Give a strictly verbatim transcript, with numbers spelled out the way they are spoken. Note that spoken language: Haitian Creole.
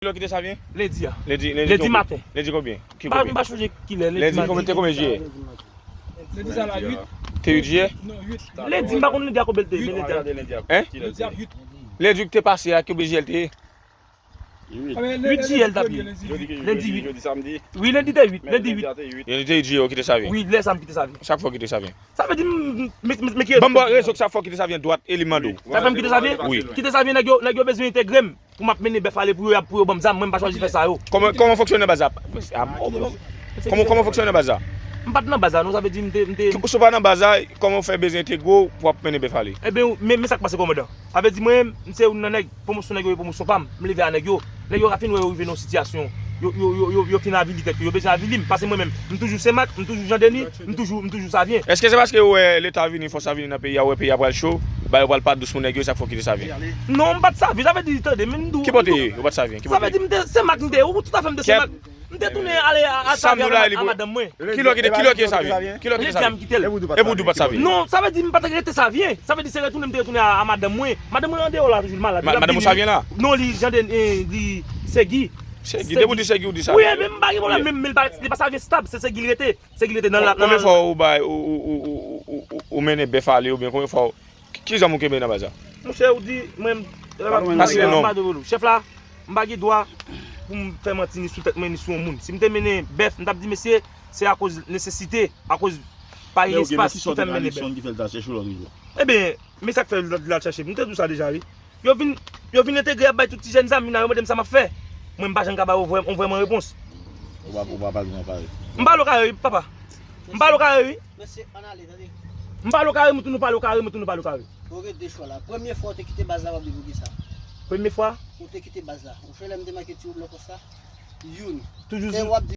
Kilè w kite Savyen? Lendi a. Lendi, lendi konbyen? Lendi maten. Lendi konbyen? Ki kote? M pa chonje kilè, lendi maten. Lendi konbyen, te konbyen jiyè? Lendi sa la uit. Te uit jiyè? Non, uit. Lendi, m pa konn lendi a konbyen l te ye, men lendi a. Hein? Lendi a uit. Lendi ki te pase a, konbyen jiyè l te ye? Uit jiyè l t ap ye. Lendi uit. Wi, lendi te uit, lendi uit. Lendi te uit jiyè, ou kite Savyen? Wi, lè sa m kite Savyen. Sa k fè w kite Savyen? Sa vle di m, m, m, m, m, ki... Ban m bon rezon k sa fè w kite Savyen dwat e li mande w. Sa fè m kite Savyen? Wi. Kite Savyen, nèg yo, nèg yo bezwen entegre m pou m ap mennen bèf ale pou yo, pou yo ban m zam, mwen m pa chwazi fè sa yo. Kòman, kòman w fonksyone nan baz la? Kòman, kòman w fonksyone nan baz la? M pa t nan baz la, non, sa vle di m te, m te... Si w pa nan baz la, kòman w fè bezwen entegre w pou w ap mennen bèf ale? Ebyen, men, men sa k pase, kòmandan. Sa vle di mwen, m se youn nan nèg, pwomosyon nèg yo, pwomosyon pa m. M leve a nèg yo. Nèg yo ka fin wè yo rive nan yon sitiyasyon. Yo, yo, yo, yo, yo fin avili tèt yo. Yo bezwen avili m. Paske mwen menm, m toujou Senmak, m toujou Jan Deni, m toujou, m toujou Savyen. Èske se paske ou wè Leta vini, fòs la vini nan peyi a, ou wè peyi a pral cho, ba yo pral pa dous pou nèg yo, sa k fè w kite Savyen? Non, m pa t Savyen, sa vle di, tande, men m di w. Ki bò w te ye? Ou pa t Savyen? Ki bò w te ye? Sa vle di m te Senmak, m te, ou tout afè m te Senmak. M te tounen ale a, a Savyen a madanm mwen. Kilè w kite, kilè w kite Savyen? Kilè w kite Savyen? Lendi a m kite l. Epi w di w pa t Savyen? Non, sa vle di m pa t rete Savyen. Sa vle di se retounen m te retounen a, a madanm mwen. Madanm mwen andeyò la toujou, li malad. Madanm ou Savyen la? Non, li Jan Deni, eh, li Segi. Segi, depi w di Segi, ou di Savyen. Wi, men m pa gen pwoblèm, men, men li pa, li pa Savyen stab, se Segi l rete. Segi l rete nan la. Konbyen fwa ou bay, ou, ou mennen bèf ale, oubyen konbyen fwa ou Ki, ki zam ou kenbe nan baz la? Monchè, ou di, mwen, m pa site non. Chèf la, m pa gen dwa pou m fè manti ni sou tèt mwen, ni sou yon moun. Si m te mennen bèf, m t ap di, mesye, se akoz nesesite, akoz pa gen espas ki fè m mennen bèf. Ebyen, men sa k fè lòt la al chèche m. M te di w sa deja, wi. Yo vin, yo vin entegre, y ap bay tout ti jèn zam, vin la, yo mande m sa m ap fè. Mwen, m pa janm ka ba yo vrè, yon vrèman repons. Ou pa, ou pa pale nan parèy. M pale w kare, wi, papa. M pale w kare, wi. Mesye, ann ale, tande. M pale w kare, m tounen pale w kare, m tounen pale w kare. Ok, de chwa la. Premye fwa ou te kite baz la, w ap di pou kisa? Premye fwa? Ou te kite baz la. Ou fè lè m te make ti woblè konsa? Youn. Toujou. E w ap di